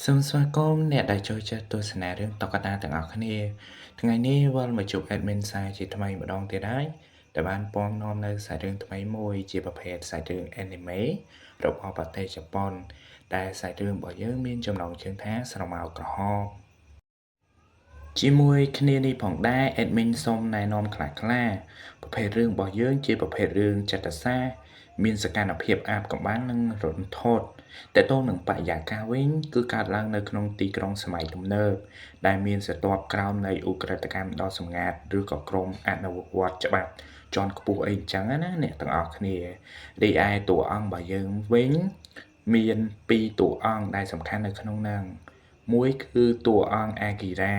សូមស្វាគមន៍អ្នកដែលចូលចិត្តទស្សនារឿងតុក្កតាទាំងអស់គ្នាថ្ងៃនេះវិលមកជួប admin សាជាថ្មីម្ដងទៀតហើយដែលបានពំនាំនៅសាច់រឿងថ្មីមួយជាប្រភេទសាច់រឿង anime របស់ប្រទេសជប៉ុនដែលសាច់រឿងរបស់យើងមានចំណងជើងថាស្រមោលក្រហមជាមួយគ្នានេះផងដែរ admin សូមណែនាំខ្លះៗប្រភេទរឿងរបស់យើងជាប្រភេទរឿងចិត្តសាស្ត្រមានសកម្មភាពអាបកំបាំងនិងរន្ធត់តើតនឹងបរិយាកាសវិញគឺកើតឡើងនៅក្នុងទីក្រុងសម័យទំនើបដែលមានស្រទាប់ក្រោមនៃឧក្រិដ្ឋកម្មដ៏សម្ងាត់ឬក៏ក្រុមអនុវត្តច្បាប់ជាន់ខ្ពស់អីអញ្ចឹងណាអ្នកទាំងអស់គ្នារីឯតួអង្គរបស់យើងវិញមាន2តួអង្គដែលសំខាន់នៅក្នុងហ្នឹងមួយគឺតួអង្គអាគីរ៉ា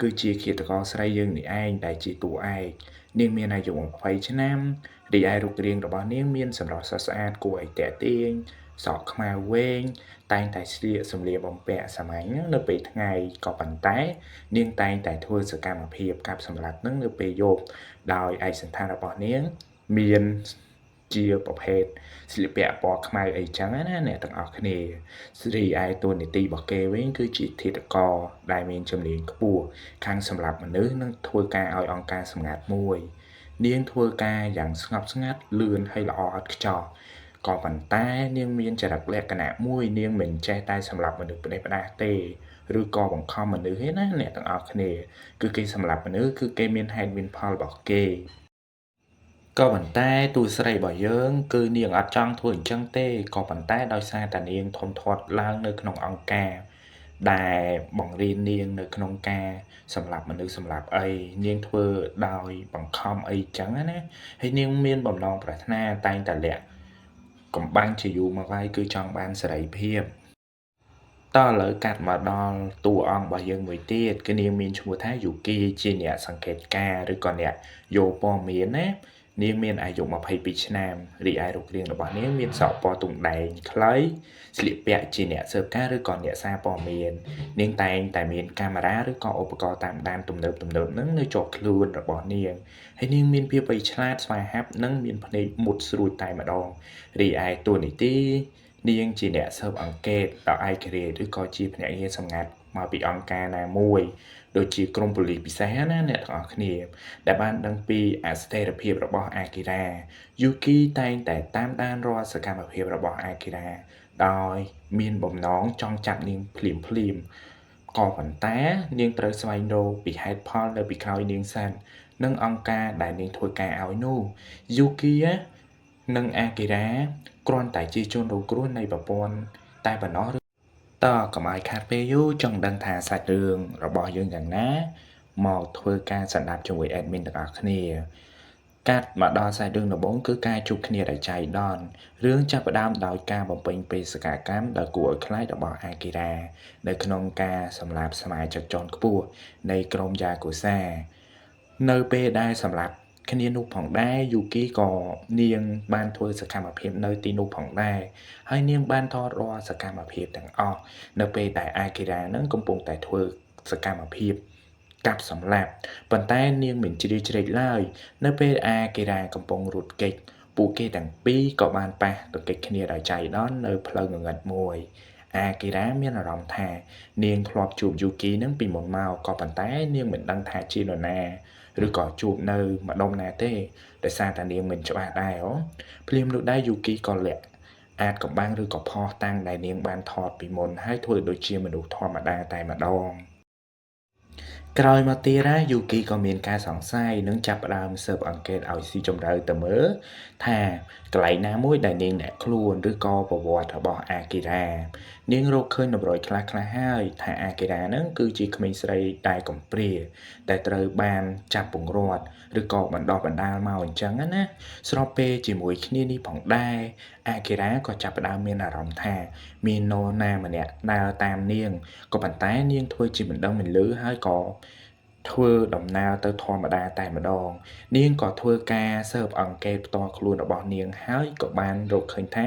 គឺជាឃាតករស្រីយើងនេះឯងដែលជាតួឯកនាងមានអាយុ20ឆ្នាំរីឯរូបរាងរបស់នាងមានសម្រស់ស្រស់ស្អាតគួរឲ្យទាក់ទាញសក់ខ្មៅវែងតែងតែស្លៀកសម្លៀកបំពាក់សាមញ្ញនៅពេលថ្ងៃក៏ប៉ុន្តែនាងតែងតែធ្វើសកម្មភាពកាប់សម្លាប់នឹងនៅពេលយប់ដោយឯកសណ្ឋានរបស់នាងមានជាប្រភេទស្លៀកពាក់ពណ៌ខ្មៅអីចឹងណាអ្នកទាំងអស់គ្នាស្រីឯតួនាទីរបស់គេវិញគឺជាធាតុករដែលមានជំនាញខ្ពស់ខាងសម្រាប់មនុស្សនិងធ្វើការឲ្យអង្គការសម្ងាត់មួយនាងធ្វើការយ៉ាងស្ងប់ស្ងាត់លឿនហើយល្អឥតខ្ចោះក៏ប៉ុន្តែនាងមានចរិតលក្ខណៈមួយនាងមិនចេះតែសម្លាប់មនុស្សផ្ដេសផ្ដាសទេឬក៏បង្ខំមនុស្សទេណាអ្នកទាំងអស់គ្នាគឺគេសម្លាប់មនុស្សគឺគេមានហេតុមានផលរបស់គេក៏ប៉ុន្តែតួស្រីរបស់យើងគឺនាងអត់ចង់ធ្វើអញ្ចឹងទេក៏ប៉ុន្តែដោយសារតានាងធំធាត់ឡើងនៅក្នុងអង្គការដែលបង្រៀននាងនៅក្នុងការសម្លាប់មនុស្សសម្លាប់អីនាងធ្វើដោយបង្ខំអីចឹងណាហើយនាងមានបំណងប្រាថ្នាតែងតែលាក់កំបាំងជាយូរមកហើយគឺចង់បានសេរីភាពតើឥឡូវកាត់មកដល់តួអង្គរបស់យើងមួយទៀតគឺនាងមានឈ្មោះថាយូគីជាអ្នកសង្កេតការឬក៏អ្នកយកព័ត៌មានណានាងមានអាយុ22ឆ្នាំរីឯរូបរាងរបស់នាងមានសក់ពណ៌ទង់ដែងខ្លីស្លៀកពាក់ជាអ្នកស៊ើបការឬក៏អ្នកសារព័ត៌មាននាងតែងតែមានកាមេរ៉ាឬក៏ឧបករណ៍តាមដានទំនើបៗនឹងនៅជាប់ខ្លួនរបស់នាងហើយនាងមានភាពវៃឆ្លាតស្វាហាប់និងមានភ្នែកមុតស្រួចតែម្ដងរីឯតួនាទីនាងជាអ្នកស៊ើបអង្កេតដ៏ឯករាជ្យឬក៏ជាភ្នាក់ងារសម្ងាត់មកពីអង្គការណាមួយដូចជាក្រុមប៉ូលីសពិសេសណាអ្នកទាំងអស់គ្នាដែលបានដឹងពីអស្ថិរភាពរបស់អាគីរ៉ាយូគីតែងតែតាមដានរាល់សកម្មភាពរបស់អាគីរ៉ាដោយមានបំណងចង់ចាប់នាងភ្លាមភ្លាមក៏ប៉ុន្តែនាងត្រូវស្វែងរកពីហេតុផលនៅពីក្រោយនាងសិននិងអង្គការដែលនាងធ្វើការឲ្យនោះយូគីនិងអាគីរ៉ាគ្រាន់តែជាជនរងគ្រោះនៃប្រព័ន្ធតែប៉ុណ្ណោះតើកុំឲ្យខាតពេលយូរចង់ដឹងថាសាច់រឿងរបស់យើងយ៉ាងណាមកធ្វើការស្ដាប់ជាមួយ admin ទាំងអស់គ្នាកាត់មកដល់សាច់រឿងដំបូងគឺការជួបគ្នាដោយចៃដន្យរឿងចាប់ផ្ដើមដោយការបំពេញបេសកកម្មដ៏គួរឲ្យខ្លាចរបស់អាគីរ៉ានៅក្នុងការសម្លាប់សមាជិកជាន់ខ្ពស់នៃក្រុមយ៉ាកូសានៅពេលដែលសម្លាប់គ្នានោះផងដែរយូគីក៏នាងបានធ្វើសកម្មភាពនៅទីនោះផងដែរហើយនាងបានថតរាល់សកម្មភាពទាំងអស់នៅពេលដែលអាគីរ៉ានឹងកំពុងតែធ្វើសកម្មភាពកាប់សម្លាប់ប៉ុន្តែនាងមិនជ្រៀតជ្រែកឡើយនៅពេលអាគីរ៉ាកំពុងរត់គេចពួកគេទាំងពីរក៏បានប៉ះទង្គិចគ្នាដោយចៃដន្យនៅផ្លូវងងឹតមួយអាគីរ៉ាមានអារម្មណ៍ថានាងធ្លាប់ជួបយូគីនឹងពីមុនមកក៏ប៉ុន្តែនាងមិនដឹងថាជានរណាឬក៏ជួបនៅម្ដុំណាទេដោយសារតែនាងមិនច្បាស់ដែរអូភ្លាមនោះដែរយូគីក៏លាក់អាចកំបាំងឬក៏ផុសតាំងដែលនាងបានថតពីមុនហើយធ្វើដូចជាមនុស្សធម្មតាតែម្ដងក្រោយមកទៀតណាយូគីក៏មានការសង្ស័យនិងចាប់ផ្ដើមស៊ើបអង្កេតឲ្យស៊ីជម្រៅទៅមើលថាកន្លែងណាមួយដែលនាងអ្នកខ្លួនឬក៏ប្រវត្តិរបស់អាគីរ៉ានាងរកឃើញតម្រុយខ្លះៗហើយថាអាគីរ៉ាហ្នឹងគឺជាក្មេងស្រីដែលកំព្រាដែលត្រូវបានចាប់ពង្រត់ឬក៏បណ្ដោះបណ្ដាលមកអញ្ចឹងណាស្របពេលជាមួយគ្នានេះផងដែរអាគីរ៉ាក៏ចាប់ផ្ដើមមានអារម្មណ៍ថាមាននរណាម្នាក់ដើរតាមនាងក៏ប៉ុន្តែនាងធ្វើជាមិនដឹងមិនឮហើយក៏ធ្វើដំណើរទៅធម្មតាតែម្ដងនាងក៏ធ្វើការស៊ើបអង្កេតផ្ទាល់ខ្លួនរបស់នាងហើយក៏បានរកឃើញថា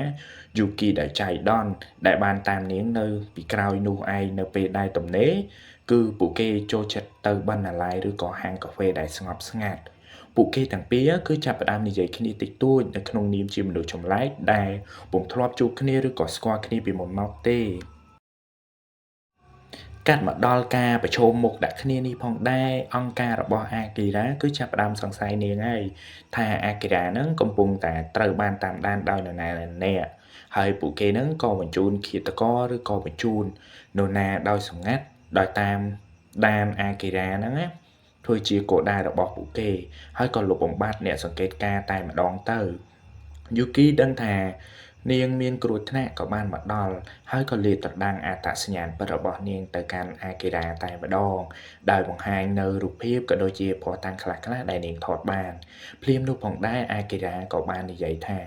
យូគីដែលចៃដន្យដែលបានតាមនាងនៅពីក្រោយនោះឯងនៅពេលដែលទំនេរគឺពួកគេចូលចិត្តទៅបណ្ណាល័យឬក៏ហាងកាហ្វេដែលស្ងប់ស្ងាត់ពួកគេទាំងពីរគឺចាប់ផ្ដើមនិយាយគ្នាតិចតួចនៅក្នុងនាមជាមនុស្សចម្លែកដែលពុំធ្លាប់ជួបគ្នាឬក៏ស្គាល់គ្នាពីមុនមកទេ។ កាត់មកដល់ការប្រឈមមុខដាក់គ្នានេះផងដែរអង្គការរបស់អាគីរ៉ាគឺចាប់ផ្ដើមសង្ស័យនាងហើយថាអាគីរ៉ាហ្នឹងកំពុងតែត្រូវបានតាមដានដោយនរណាម្នាក់ហើយពួកគេហ្នឹងក៏បញ្ជូនឃាតករឬក៏បញ្ជូននរណាដោយសម្ងាត់ដោយតាមដានអាគីរ៉ាហ្នឹងណាធ្វើជាគោលដៅរបស់ពួកគេហើយក៏លុបបំបាត់អ្នកសង្កេតការណ៍តែម្ដងទៅយូគីដឹងថានាងមានគ្រោះថ្នាក់ក៏បានមកដល់ហើយក៏លាតត្រដាងអត្តសញ្ញាណពិតរបស់នាងទៅកាន់អាគីរ៉ាតែម្ដងដោយបង្ហាញនៅរូបភាពក៏ដូចជាភស្តុតាងខ្លះៗដែលនាងថតបានភ្លាមនោះផងដែរអាគីរ៉ាក៏បាននិយាយថា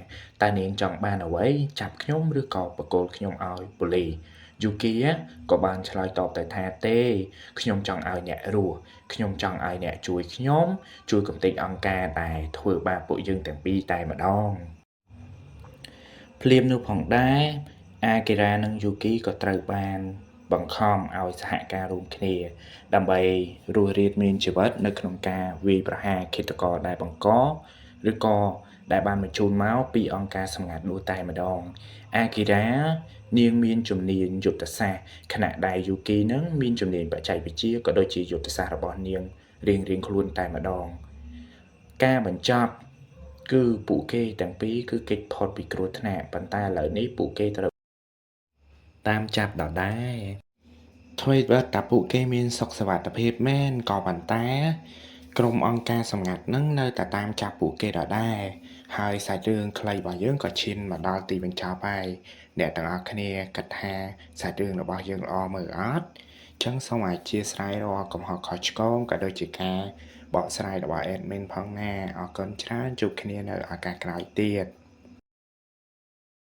តើនាងចង់បានអ្វីចាប់ខ្ញុំឬក៏បកគលខ្ញុំឲ្យប៉ូលីសយូគីក៏បានឆ្លើយតបទៅថាទេខ្ញុំចង់ឲ្យអ្នករស់ខ្ញុំចង់ឲ្យអ្នកជួយខ្ញុំជួយកម្ទេចអង្គការដែលធ្វើបាបពួកយើងទាំងពីរតែម្ដងភ្លាមនោះផងដែរអាគីរ៉ានិងយូគីក៏ត្រូវបានបង្ខំឲ្យសហការរួមគ្នាដើម្បីរស់រានមានជីវិតនៅក្នុងការវាយប្រហារឃាតករដែលបង្កឬក៏ដែលបានបញ្ជូនមកពីអង្គការសម្ងាត់នោះតែម្ដងអាគីរ៉ានាងមានជំនាញយុទ្ធសាស្ត្រខណៈដែលយូគីនឹងមានជំនាញបច្ចេកវិទ្យាក៏ដូចជាយុទ្ធសាស្ត្ររបស់នាងរៀងៗខ្លួនតែម្ដងការបញ្ចប់គឺពួកគេទាំងពីរគឺគេចផុតពីគ្រោះថ្នាក់ប៉ុន្តែឥឡូវនេះពួកគេត្រូវតាមចាប់ដដែលថ្មីបើតាពួកគេមានសុខសុវត្ថិភាពមែនក៏ប៉ុន្តែក្រុមអង្គការសម្ងាត់នឹងនៅតែតាមចាប់ពួកគេដដែលហើយសាច់រឿងខ្លីរបស់យើងក៏ឈានមកដល់ទីបញ្ចប់ហើយអ្នកទាំងអស់គ្នាគិតថាសាច់រឿងរបស់យើងល្អមើលអត់ចឹងសូមអធ្យាស្រ័យរាល់កំហុសខុសឆ្គងក៏ដូចជាការបកស្រាយរបស់ admin ផងណាអរគុណច្រើនជួបគ្នានៅឱកាសក្រោយទៀត។